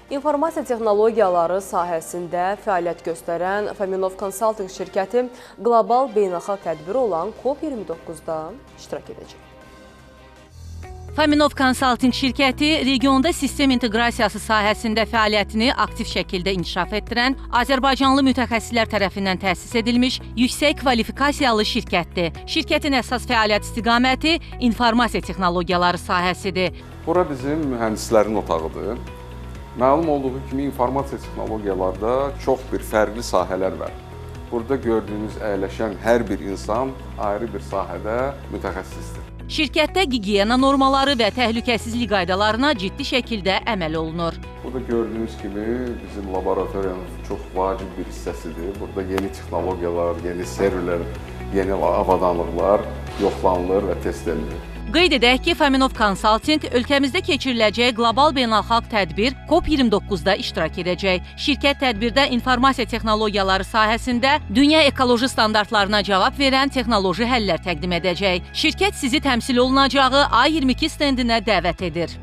İnformasiya texnologiyaları sahəsində fəaliyyət göstərən Fominov Consulting şirkəti qlobal beynəlxalq tədbiri olan COP29-da iştirak edəcək. Fominov Consulting şirkəti regionda sistem inteqrasiyası sahəsində fəaliyyətini aktiv şəkildə inkişaf etdirən azərbaycanlı mütəxəssislər tərəfindən təsis edilmiş yüksək kvalifikasiyalı şirkətdir. Şirkətin əsas fəaliyyət istiqaməti informasiya texnologiyaları sahəsidir. Bura bizim mühəndislərin otağıdır. Məlum olduğu kimi informasiya texnologiyalarda çox bir fərqli sahələr var. Burada gördüyünüz əyləşən hər bir insan ayrı bir sahədə mütəxəssisdir. Şirkətdə gigiyena normaları və təhlükəsizlik qaydalarına ciddi şəkildə əməl olunur. Burada gördüyünüz kimi bizim laboratoriyanın çox vacib bir hissəsidir. Burada yeni texnologiyalar, yeni serverlər, yeni avadanlıqlar yoxlanılır və test edilir. Qeyd edək ki, Fominov Consulting ölkəmizdə keçiriləcək qlobal beynəlxalq tədbir COP29-da iştirak edəcək. Şirkət tədbirdə informasiya texnologiyaları sahəsində dünya ekoloji standartlarına cavab verən texnoloji həllər təqdim edəcək. Şirkət sizi təmsil olunacağı A22 stendinə dəvət edir.